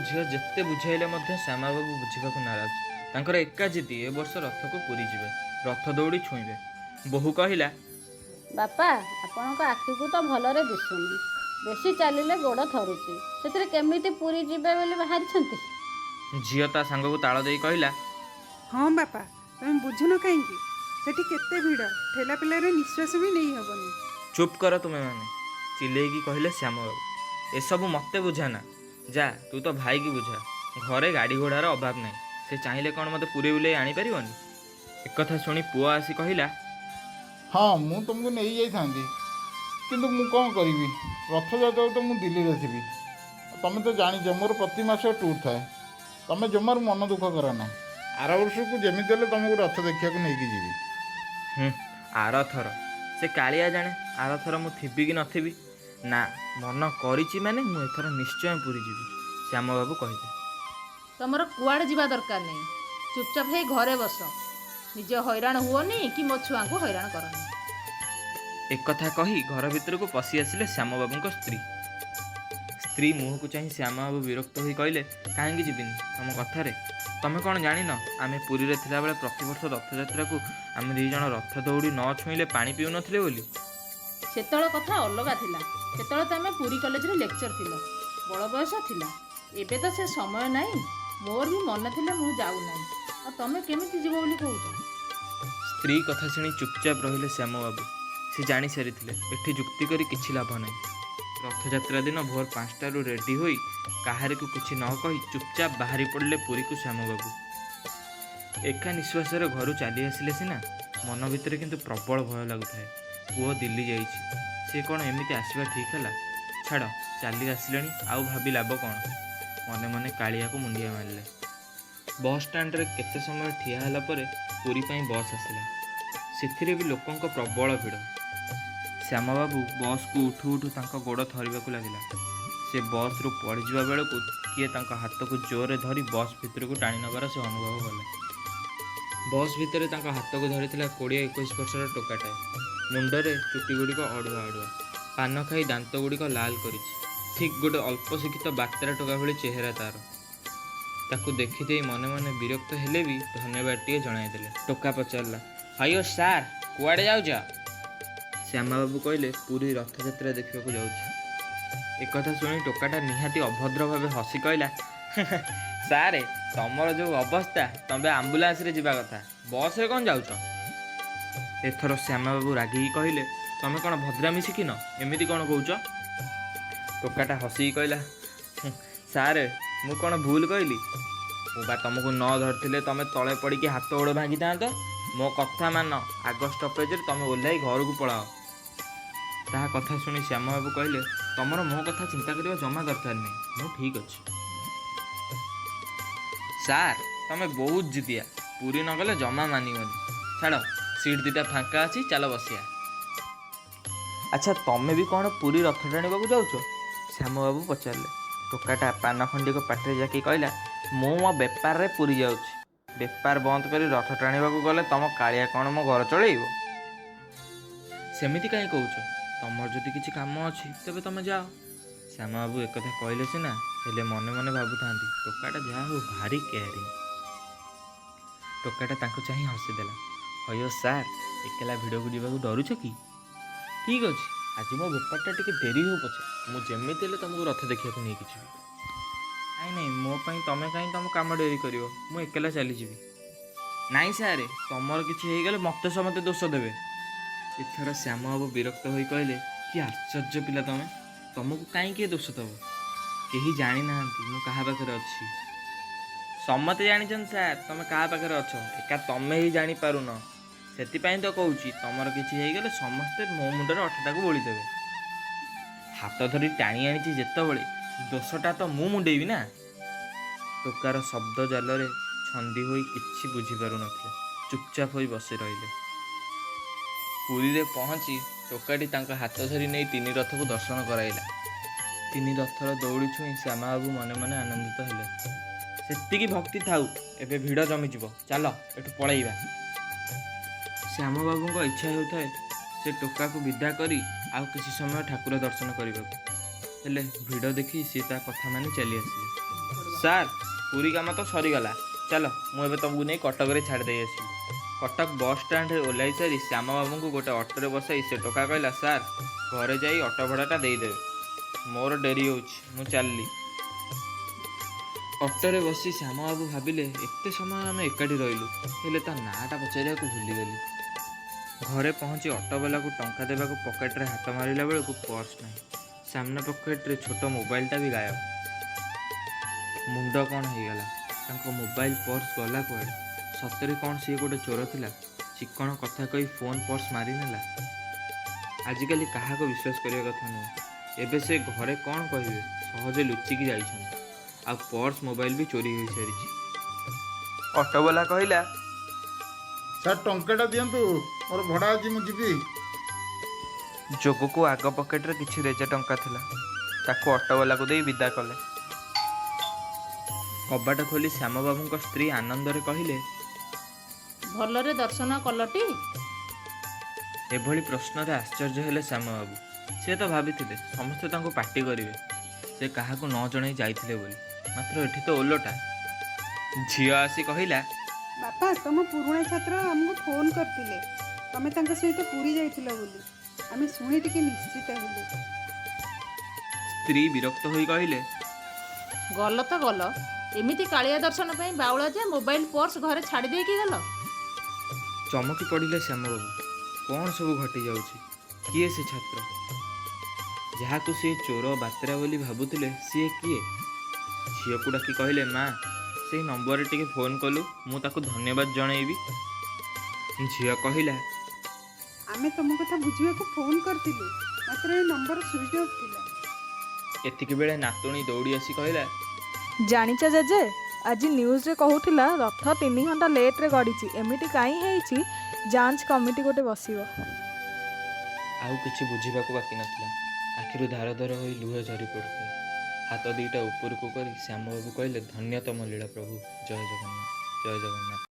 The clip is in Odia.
ଝିଅ ଯେତେ ବୁଝାଇଲେ ମଧ୍ୟ ଶ୍ୟାମାବାବୁ ବୁଝିବାକୁ ନାରାଜ। ତାଙ୍କର ଏକା ଜିଦି, ଏ ବର୍ଷ ରଥକୁ ପୁରୀ ଯିବେ, ରଥ ଦଉଡ଼ି ଛୁଇଁବେ। ବୋହୂ କହିଲା, ବାପା, ଆପଣଙ୍କ ଆଖିକୁ ତ ଭଲରେ ଦିଶୁନି, ବେଶୀ ଚାଲିଲେ ଗୋଡ଼ ଥରୁଛି, ସେଥିରେ କେମିତି ପୁରୀ ଯିବେ ବୋଲି ବାହାରିଛନ୍ତି? ଝିଅ ତା ସାଙ୍ଗକୁ ତାଳ ଦେଇ କହିଲା, ହଁ ବାପା, ତମେ ବୁଝୁନ କାହିଁକି? ସେଠି କେତେ ଭିଡ଼, ଠେଲା ପେଲାରେ ନିଶ୍ୱାସ ବି ନେଇ ହେବନି। ଚୁପ୍ କର ତୁମେମାନେ, ଚିଲେଇକି କହିଲେ ଶ୍ୟାମବାବୁ। ଏସବୁ ମୋତେ ବୁଝାନା, ଯା ତୁ ତ ଭାଇକି ବୁଝା। ଘରେ ଗାଡ଼ି ଘୋଡ଼ାର ଅଭାବ ନାହିଁ, ସେ ଚାହିଁଲେ କ'ଣ ମୋତେ ପୁରୀ ବୁଲେଇ ଆଣିପାରିବନି? ଏକଥା ଶୁଣି ପୁଅ ଆସି କହିଲା, ହଁ, ମୁଁ ତୁମକୁ ନେଇଯାଇଥାନ୍ତି, କିନ୍ତୁ ମୁଁ କ'ଣ କରିବି? ରଥଯାତ୍ରାକୁ ତ ମୁଁ ଦିଲ୍ଲୀରେ ଥିବି। ତମେ ତ ଜାଣିଛ ମୋର ପ୍ରତି ମାସ ଟୁର୍ ଥାଏ। ତମେ ଜମାରୁ ମନ ଦୁଃଖ କର ନା, ଆର ବର୍ଷକୁ ଯେମିତି ହେଲେ ତୁମକୁ ରଥ ଦେଖିବାକୁ ନେଇକି ଯିବି। ଆରଥର ସେ କାଳିଆ ଜାଣେ ଆରଥର ମୁଁ ଥିବି କି ନଥିବି। ନା, ମନ କରିଛି ମାନେ ମୁଁ ଏଥର ନିଶ୍ଚୟ ପୁରୀ ଯିବି, ଶ୍ୟାମବାବୁ କହିଲେ। ତମର କୁଆଡ଼େ ଯିବା ଦରକାର ନାହିଁ, ଚୁପଚାପ ହେଇ ଘରେ ବସ। ନିଜେ ହଇରାଣ ହୁଅନି କି ମୋ ଛୁଆଙ୍କୁ ହଇରାଣ କରନି। ଏକଥା କହି ଘର ଭିତରକୁ ପଶି ଆସିଲେ ଶ୍ୟାମବାବୁଙ୍କ ସ୍ତ୍ରୀ। ସ୍ତ୍ରୀ ମୁହଁକୁ ଚାହିଁ ଶ୍ୟାମବାବୁ ବିରକ୍ତ ହୋଇ କହିଲେ, କାହିଁକି ଯିବିନି ତମ କଥାରେ? ତମେ କ'ଣ ଜାଣିନ ଆମେ ପୁରୀରେ ଥିଲାବେଳେ ପ୍ରତିବର୍ଷ ରଥଯାତ୍ରାକୁ ଆମେ ଦୁଇ ଜଣ ରଥ ଦଉଡ଼ି ନ ଛୁଇଁଲେ ପାଣି ପିଉନଥିଲେ ବୋଲି? ସେତେବେଳେ କଥା ଅଲଗା ଥିଲା। ସେତେବେଳେ ତମେ ପୁରୀ କଲେଜରେ ଲେକ୍ଚର ଥିଲ, ବଳ ବୟସ ଥିଲା। ଏବେ ତ ସେ ସମୟ ନାହିଁ। ମୋର ବି ମନେ ଥିଲେ ମୁଁ ଯାଉନାହିଁ, ଆଉ ତମେ କେମିତି ଯିବ ବୋଲି କହୁଛ? ସ୍ତ୍ରୀ କଥା ଶୁଣି ଚୁପଚାପ ରହିଲେ ଶ୍ୟାମବାବୁ। ସେ ଜାଣିସାରିଥିଲେ ଏଠି ଯୁକ୍ତି କରି କିଛି ଲାଭ ନାହିଁ। ରଥଯାତ୍ରା ଦିନ ଭୋର 5ଟାରୁ ରେଡ଼ି ହୋଇ କାହାରିକୁ କିଛି ନ କହି ଚୁପଚାପ ବାହାରି ପଡ଼ିଲେ ପୁରୀକୁ ଶ୍ୟାମବାବୁ। ଏକା ନିଶ୍ୱାସରେ ଘରୁ ଚାଲି ଆସିଲେ ସିନା, ମନ ଭିତରେ କିନ୍ତୁ ପ୍ରବଳ ଭୟ ଲାଗୁଥାଏ। ପୁଅ ଦିଲ୍ଲୀ ଯାଇଛି, ସେ କ'ଣ ଏମିତି ଆସିବା ଠିକ୍ ହେଲା? ଛାଡ଼, ଚାଲି ଆସିଲେଣି, ଆଉ ଭାବି ଲାଭ କ'ଣ? ମନେ ମନେ କାଳିଆକୁ ମୁଣ୍ଡିଆ ମାରିଲେ। ବସ୍ ଷ୍ଟାଣ୍ଡରେ କେତେ ସମୟ ଠିଆ ହେଲା ପରେ ପୁରୀ ପାଇଁ ବସ୍ ଆସିଲା। ସେଥିରେ ବି ଲୋକଙ୍କ ପ୍ରବଳ ଭିଡ଼। ଶ୍ୟାମବାବୁ ବସ୍କୁ ଉଠୁ ଉଠୁ ତାଙ୍କ ଗୋଡ଼ ଥରିବାକୁ ଲାଗିଲା। ସେ ବସ୍ରୁ ପଡ଼ିଯିବା ବେଳକୁ କିଏ ତାଙ୍କ ହାତକୁ ଜୋରରେ ଧରି ବସ୍ ଭିତରକୁ ଟାଣି ନେବାର ସେ ଅନୁଭବ କଲେ। ବସ୍ ଭିତରେ ତାଙ୍କ ହାତକୁ ଧରିଥିଲା 20-21 ବର୍ଷର ଟୋକାଟାଏ। ମୁଣ୍ଡରେ ଚୁଟିଗୁଡ଼ିକ ଅଡ଼ୁଆ ଅଡ଼ୁଆ, ପାନ ଖାଇ ଦାନ୍ତଗୁଡ଼ିକ ଲାଲ କରିଛି। ଠିକ୍ ଗୋଟେ ଅଳ୍ପ ଶିକ୍ଷିତ ବାତେରା ଟୋକା ଭଳି ଚେହେରା ତାର। ତାକୁ ଦେଖିଦେଇ ମନେ ମନେ ବିରକ୍ତ ହେଲେ ବି ଧନ୍ୟବାଦଟିଏ ଜଣାଇଦେଲେ। ଟୋକା ପଚାରିଲା, ହଇଓ ସାର୍, କୁଆଡ଼େ ଯାଉଛ? ଶ୍ୟାମାବାବୁ କହିଲେ, ପୁରୀ ରଥଯାତ୍ରା ଦେଖିବାକୁ ଯାଉଛି। ଏକଥା ଶୁଣି ଟୋକାଟା ନିହାତି ଅଭଦ୍ର ଭାବେ ହସି କହିଲା, ସାରେ, ତମର ଯେଉଁ ଅବସ୍ଥା, ତମେ ଆମ୍ବୁଲାନ୍ସରେ ଯିବା କଥା, ବସ୍ରେ କ'ଣ ଯାଉଛ? ଏଥର ଶ୍ୟାମାବାବୁ ରାଗିକି କହିଲେ, ତମେ କ'ଣ ଭଦ୍ରାମି ଶିଖିନ, ଏମିତି କ'ଣ କହୁଛ? ଟୋକାଟା ହସିକି କହିଲା, ସାରେ, ମୁଁ କ'ଣ ଭୁଲ କହିଲି? ମୁଁ ବା ତମକୁ ନ ଧରିଥିଲେ ତମେ ତଳେ ପଡ଼ିକି ହାତ ଗୋଡ଼ ଭାଙ୍ଗିଥାନ୍ତ। ମୋ କଥା ମାନ, ଆଗ ଷ୍ଟପେଜରେ ତମେ ଓହ୍ଲାଇ ଘରକୁ ପଳାଅ। ତାହା କଥା ଶୁଣି ଶ୍ୟାମବାବୁ କହିଲେ, ତମର ମୋ କଥା ଚିନ୍ତା କରିବା ଜମା ଦରକାର ନାହିଁ, ମୁଁ ଠିକ୍ ଅଛି। ସାର୍, ତମେ ବହୁତ ଜିଦିଆ, ପୁରୀ ନଗଲେ ଜମା ମାନିବନି। ଛାଡ଼, ସିଟ୍ ଦୁଇଟା ଫାଙ୍କା ଅଛି, ଚାଲ ବସିବା। ଆଚ୍ଛା, ତମେ ବି କ'ଣ ପୁରୀ ରଥ ଟାଣିବାକୁ ଯାଉଛ? ଶ୍ୟାମବାବୁ ପଚାରିଲେ। ଟୋକାଟା ପାନ ଖଣ୍ଡିକ ପାଟିରେ ଜାକି କହିଲା, ମୁଁ ମୋ ବେପାରରେ ପୁରୀ ଯାଉଛି। ବେପାର ବନ୍ଦ କରି ରଥ ଟାଣିବାକୁ ଗଲେ ତମ କାଳିଆ କ'ଣ ମୋ ଘର ଚଳେଇବ? ସେମିତି କାହିଁ କହୁଛ? ତମର ଯଦି କିଛି କାମ ଅଛି ତେବେ ତମେ ଯାଅ। ଶ୍ୟାମବାବୁ ଏକଥା କହିଲେ ସିନା, ହେଲେ ମନେ ମନେ ଭାବୁଥାନ୍ତି, ଟୋକାଟା ଯାହା ହଉ ଭାରି କେୟାରିଂ। ଟୋକାଟା ତାଙ୍କୁ ଚାହିଁ ହସିଦେଲା। ହଇଓ ସାର୍, ଏକଲା ଭିଡ଼କୁ ଯିବାକୁ ଡରୁଛ କି? ଠିକ୍ ଅଛି, ଆଜି ମୋ ବେପାରଟା ଟିକେ ଡେରି ହଉ ପଛେ, ମୁଁ ଯେମିତି ହେଲେ ତମକୁ ରଥ ଦେଖିବାକୁ ନେଇକି ଯିବି। ନାଇଁ ନାଇଁ, ମୋ ପାଇଁ ତମେ କାହିଁ ତମ କାମ ଡେରି କରିବ, ମୁଁ ଏକଲା ଚାଲିଯିବି। ନାଇଁ ସାର୍, ତମର କିଛି ହେଇଗଲେ ମୋତେ ସମସ୍ତେ ଦୋଷ ଦେବେ। ଏଥର ଶ୍ୟାମବାବୁ ବିରକ୍ତ ହୋଇ କହିଲେ, କି ଆଶ୍ଚର୍ଯ୍ୟ ପିଲା ତମେ, ତମକୁ କାହିଁ କିଏ ଦୋଷ ଦେବ? କେହି ଜାଣିନାହାନ୍ତି ମୁଁ କାହା ପାଖରେ ଅଛି। ସମସ୍ତେ ଜାଣିଛନ୍ତି ସାର୍ ତମେ କାହା ପାଖରେ ଅଛ, ଏକା ତମେ ହିଁ ଜାଣିପାରୁନ। ସେଥିପାଇଁ ତ କହୁଛି, ତମର କିଛି ହେଇଗଲେ ସମସ୍ତେ ମୋ ମୁଣ୍ଡରେ ଅଠାଟାକୁ ବୋଳିଦେବେ। ହାତ ଧରି ଟାଣି ଆଣିଛି ଯେତେବେଳେ, ଦୋଷଟା ତ ମୁଁ ମୁଣ୍ଡେଇବି ନା। ଟୋକାର ଶବ୍ଦ ଜାଲରେ ଛନ୍ଦି ହୋଇ କିଛି ବୁଝିପାରୁନଥିଲେ, ଚୁପଚାପ ହୋଇ ବସି ରହିଲେ। ପୁରୀରେ ପହଞ୍ଚି ଟୋକାଟି ତାଙ୍କ ହାତ ଧରି ନେଇ ତିନି ରଥକୁ ଦର୍ଶନ କରାଇଲା। ତିନି ରଥର ଦଉଡ଼ି ଛୁଇଁ ଶ୍ୟାମାବାବୁ ମନେ ମନେ ଆନନ୍ଦିତ ହେଲେ। ସେତିକି ଭକ୍ତି ଥାଉ, ଏବେ ଭିଡ଼ ଜମିଯିବ, ଚାଲ ଏଠୁ ପଳେଇବା। ଶ୍ୟାମବାବୁଙ୍କ ଇଚ୍ଛା ହେଉଥାଏ ସେ ଟୋକାକୁ ବିଦା କରି ଆଉ କିଛି ସମୟ ଠାକୁର ଦର୍ଶନ କରିବାକୁ, ହେଲେ ଭିଡ଼ ଦେଖି ସିଏ ତା କଥା ମାନି ଚାଲି ଆସିଲେ। ପଡ଼ିବା। ସାର୍, ପୁରୀ କାମ ତ ସରିଗଲା, ଚାଲ ମୁଁ ଏବେ ତୁମକୁ ନେଇ କଟକରେ ଛାଡ଼ି ଦେଇ ଆସିବି। କଟକ ବସ୍ ଷ୍ଟାଣ୍ଡରେ ଓହ୍ଲାଇ ସାରି ଶ୍ୟାମବାବୁଙ୍କୁ ଗୋଟେ ଅଟୋରେ ବସାଇ ସେ ଟୋକା କହିଲା, ସାର୍, ଘରେ ଯାଇ ଅଟୋ ଭଡ଼ାଟା ଦେଇଦେବେ, ମୋର ଡେରି ହେଉଛି, ମୁଁ ଚାଲିଲି। ଅଟୋରେ ବସି ଶ୍ୟାମବାବୁ ଭାବିଲେ, ଏତେ ସମୟ ଆମେ ଏକାଠି ରହିଲୁ, ହେଲେ ତା ନାଁଟା ପଚାରିବାକୁ ଭୁଲିଗଲି। ଘରେ ପହଞ୍ଚି ଅଟୋବାଲାକୁ ଟଙ୍କା ଦେବାକୁ ପକେଟରେ ହାତ ମାରିଲା ବେଳକୁ ପର୍ସ ନାହିଁ, ସାମ୍ନା ପକେଟରେ ଛୋଟ ମୋବାଇଲଟା ବି ଗାୟବ। ମୁଣ୍ଡ କ'ଣ ହେଇଗଲା ତାଙ୍କ। ମୋବାଇଲ, ପର୍ସ ଗଲା କୁଆଡ଼େ? ସତରେ କ'ଣ ସିଏ ଗୋଟେ ଚୋର ଥିଲା? ଚିକଣ କଥା କହି ଫୋନ୍, ପର୍ସ ମାରିନେଲା। ଆଜିକାଲି କାହାକୁ ବିଶ୍ୱାସ କରିବା କଥା ନୁହେଁ। ଏବେ ସେ ଘରେ କ'ଣ କହିବେ? ସହଜେ ଲୁଚିକି ଯାଇଛନ୍ତି, ଆଉ ପର୍ସ, ମୋବାଇଲ ବି ଚୋରି ହୋଇସାରିଛି। ଅଟୋବାଲା କହିଲା, ସାର୍, ଟଙ୍କାଟା ଦିଅନ୍ତୁ, ମୋର ଭଡ଼ା ଅଛି, ମୁଁ ଯିବି। ଯୋଗକୁ ଆଗ ପକେଟରେ କିଛି ରେଜା ଟଙ୍କା ଥିଲା, ତାକୁ ଅଟୋବାଲାକୁ ଦେଇ ବିଦା କଲେ। କବାଟ ଖୋଲି ଶ୍ୟାମବାବୁଙ୍କ ସ୍ତ୍ରୀ ଆନନ୍ଦରେ କହିଲେ, ଭଲରେ ଦର୍ଶନ କଲଟି? ଏଭଳି ପ୍ରଶ୍ନରେ ଆଶ୍ଚର୍ଯ୍ୟ ହେଲେ ଶ୍ୟାମବାବୁ। ସେ ତ ଭାବିଥିଲେ ସମସ୍ତେ ତାଙ୍କୁ ପାଟି କରିବେ, ସେ କାହାକୁ ନ ଜଣାଇ ଯାଇଥିଲେ ବୋଲି। ମାତ୍ର ଏଠି ତ ଓଲଟା। ଝିଅ ଆସି କହିଲା, ବାପା, ତମ ପୁରୁଣା ଛାତ୍ର ଆମକୁ ଫୋନ୍ କରିଥିଲେ ତମେ ତାଙ୍କ ସହିତ ପୁରୀ ଯାଇଥିଲ ବୋଲି। ଆମେ ଶୁଣି ଟିକେ ନିଶ୍ଚିତ ହେଲୁ। ସ୍ତ୍ରୀ ବିରକ୍ତ ହୋଇ କହିଲେ, ଗଲ ତ ଗଲ, ଏମିତି କାଳିଆ ଦର୍ଶନ ପାଇଁ ବାଉଳା ଯେ ମୋବାଇଲ, ପର୍ସ ଘରେ ଛାଡ଼ି ଦେଇକି ଗଲ। ଚମକି ପଡ଼ିଲେ ଶ୍ୟାମବାବୁ। କ'ଣ ସବୁ ଘଟିଯାଉଛି? କିଏ ସେ ଛାତ୍ର ଯାହାକୁ ସିଏ ଚୋର ବାତ୍ରା ବୋଲି ଭାବୁଥିଲେ? ସିଏ କିଏ? ଝିଅକୁ ଡାକି କହିଲେ, ମା, ସେଇ ନମ୍ବରରେ ଟିକେ ଫୋନ୍ କଲୁ, ମୁଁ ତାକୁ ଧନ୍ୟବାଦ ଜଣେଇବି। ଝିଅ କହିଲା, ଆମେ ତମ କଥା ବୁଝିବାକୁ ଫୋନ୍ କରିଥିଲୁ, ମାତ୍ର ଏ ନମ୍ବର ସୁଇଚ୍ ଅଫ୍ ଥିଲା। ଏତିକି ବେଳେ ନାତୁଣୀ ଦୌଡ଼ି ଆସି କହିଲା, ଜାଣିଛ ଜେଜେ, ଆଜି ନ୍ୟୁଜ୍ରେ କହୁଥିଲା ରଥ 3 ଘଣ୍ଟା ଲେଟ୍ରେ ଗଡ଼ିଛି। ଏମିତି କାହିଁ ହେଇଛି, ଯାଞ୍ଚ କମିଟି ଗୋଟେ ବସିବ। ଆଉ କିଛି ବୁଝିବାକୁ ବାକି ନଥିଲା। ଆଖିରୁ ଧାର ଧାର ହୋଇ ଲୁହ ଝରି ପଡ଼ୁଥାଏ। ହାତ ଦୁଇଟା ଉପରକୁ କରି ଶ୍ୟାମବାବୁ କହିଲେ, ଧନ୍ୟ ତମ ଲୀଳା ପ୍ରଭୁ, ଜୟ ଜଗନ୍ନାଥ, ଜୟ ଜଗନ୍ନାଥ।